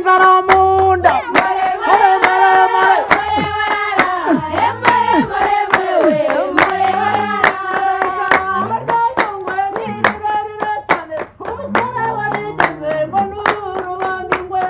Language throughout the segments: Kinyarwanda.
Inzara mu nda. More, more, more. Ishyamba rya Nyungwe ni rirerire cyane, umusore warigeze ngo ni urubambingwe.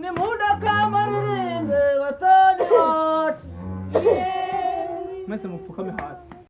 Nimundeke maririmbe batoni bacu. Mwese mupfukame hasi.